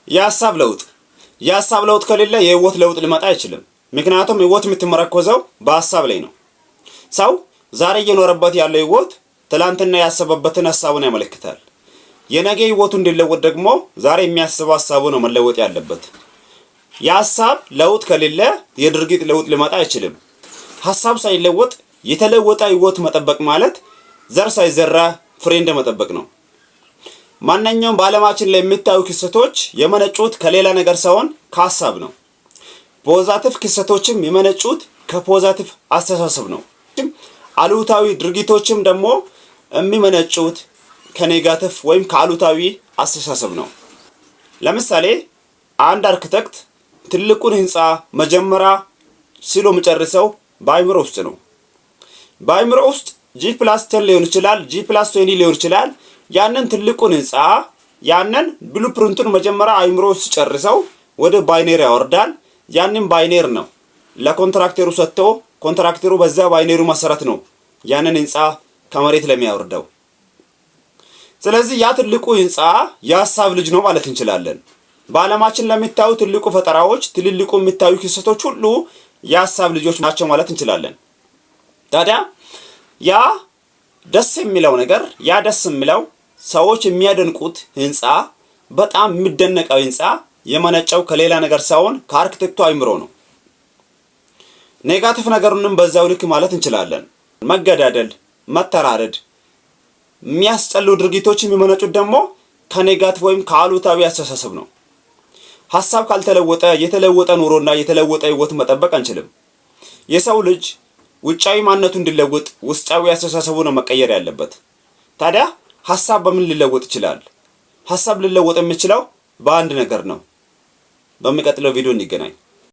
የሀሳብ ለውጥ። የሀሳብ ለውጥ ከሌለ የህይወት ለውጥ ሊመጣ አይችልም። ምክንያቱም ህይወት የምትመረኮዘው በሀሳብ ላይ ነው። ሰው ዛሬ እየኖረበት ያለው ህይወት ትላንትና ያሰበበትን ሀሳቡን ያመለክታል። የነገ ህይወቱ እንዲለወጥ ደግሞ ዛሬ የሚያስበው ሀሳቡ ነው መለወጥ ያለበት። የሀሳብ ለውጥ ከሌለ የድርጊት ለውጥ ሊመጣ አይችልም። ሀሳብ ሳይለወጥ የተለወጠ ህይወት መጠበቅ ማለት ዘር ሳይዘራ ፍሬ እንደመጠበቅ ነው። ማንኛውም በዓለማችን ላይ የሚታዩ ክስተቶች የመነጩት ከሌላ ነገር ሳይሆን ከሀሳብ ነው። Positive ክስተቶችም የመነጩት ከ positive አስተሳሰብ ነው። አሉታዊ ድርጊቶችም ደግሞ የሚመነጩት ከ negative ወይም ከአሉታዊ አስተሳሰብ ነው። ለምሳሌ አንድ አርክቴክት ትልቁን ህንፃ መጀመሪያ ስሎ የሚጨርሰው በአይምሮ ውስጥ ነው። በአይምሮ ውስጥ G+10 ሊሆን ይችላል፣ G+20 ሊሆን ይችላል። ያንን ትልቁን ህንፃ፣ ያንን blueprint ኡን መጀመሪያ አይምሮ ውስጥ ጨርሰው ወደ binary ያወርዳል። ያንን binary ነው ለ contractor ኡ ሰጥቶ contractor ኡ በዛ binary ው መሰረት ነው ያንን ህንፃ ከመሬት ላይ የሚያወርደው። ስለዚህ ያ ትልቁ ህንፃ የሀሳብ ልጅ ነው ማለት እንችላለን። በዓለማችን ለሚታዩ ትልቁ ፈጠራዎች፣ ትልልቁ የሚታዩ ክስተቶች ሁሉ የሀሳብ ልጆች ናቸው ማለት እንችላለን። ታዲያ ያ ደስ የሚለው ነገር፣ ያ ደስ የሚለው ሰዎች የሚያደንቁት ህንፃ፣ በጣም የሚደነቀው ህንፃ የመነጨው ከሌላ ነገር ሳይሆን ከአርክቴክቱ አይምሮ ነው። Negative ነገሩንም በዛው ልክ ማለት እንችላለን። መገዳደል፣ መተራረድ፣ የሚያስጠሉ ድርጊቶች የሚመነጩት ደግሞ ከ negative ወይም ከአሉታዊ አስተሳሰብ ነው። ሀሳብ ካልተለወጠ የተለወጠ ኑሮና የተለወጠ ህይወት መጠበቅ አንችልም። የሰው ልጅ ውጫዊ ማንነቱ እንዲለወጥ ውስጣዊ አስተሳሰቡ ነው መቀየር ያለበት። ታዲያ ሀሳብ በምን ሊለወጥ ይችላል? ሀሳብ ሊለወጥ የሚችለው በአንድ ነገር ነው። በሚቀጥለው ቪዲዮ እንገናኝ።